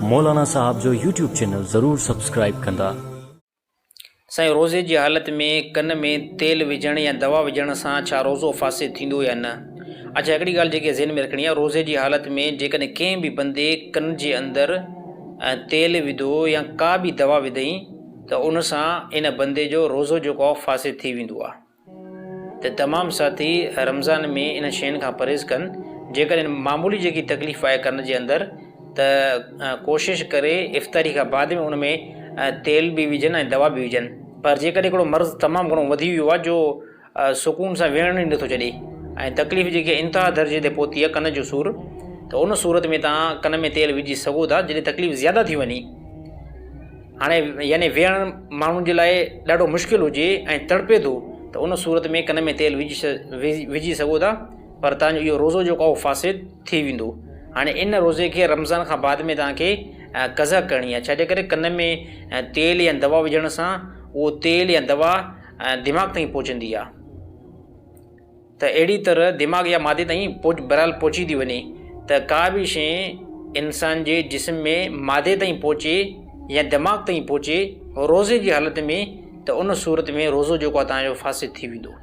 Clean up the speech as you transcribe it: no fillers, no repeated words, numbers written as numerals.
مولانا صاحب جو YouTube channel ضرور سبسڪرائيب ڪندا. سائين روزي جي حالت ۾ ڪن ۾ تيل وجهڻ يا دوا وجهڻ سان ڇا روزو فاسد ٿيندو يا نه؟ اڇا هڪڙي ڳالهه جيڪي ذهن ۾ رکڻي آهي روزي جي حالت ۾ جيڪڏهن ڪنهن به بندي ڪن جي اندر تيل وڌو يا ڪا به دوا وڌئين ته ان سان ان بندي جو روزو جيڪو آهي فاسد ٿي ويندو آهي ته تمام ساٿي رمضان ۾ انهن شين کان پرهيز ڪن جيڪڏهن معمولي جيڪي تڪليف آهي ڪن جي اندر ته ڪوشش ڪري افطاري کان بعد ۾ ان ۾ تيل به وجهن ۽ دوا به وجهن پر جيڪڏهن هڪڙو مرض تمام گهڻو وڌي ويو آهي جو سڪون سان ويهڻ ئي نٿو ڇڏي ۽ تڪليف جيڪي انتها درجي تي پهتي آهي ڪن جو سور ته ان صورت ۾ توهان ڪن ۾ تيل وجهي سگهو ٿا جڏهن تڪليف زياده ٿي وڃي هاڻي يعني ويهڻ ماڻهن جي لاء ڏاڍو مشڪل هجي ۽ تڙپي ٿو ته ان صورت ۾ ڪن ۾ تيل وجهي سگهو ٿا پر توهان جو اهو روزو جيڪو آهي اهو فاسد ٿي ويندو. هاڻي ان روزي کي رمضان کان بعد ۾ توهان کي قضا ڪرڻي آهي ڇاجي ڪري ڪن ۾ تيل يا دوا وجهڻ سان اهو تيل يا دوا دماغ تائين پهچندي آهي. ته اهڙي طرح دماغ يا مادي تائين بهرحال پهچي ٿي وڃي ته ڪا به شيء انسان جي جسم ۾ مادي تائين پهچي يا دماغ تائين پهچي روزي جي حالت ۾ ته ان صورت ۾ روزو جيڪو آهي توهان جو فاسد ٿي ويندو.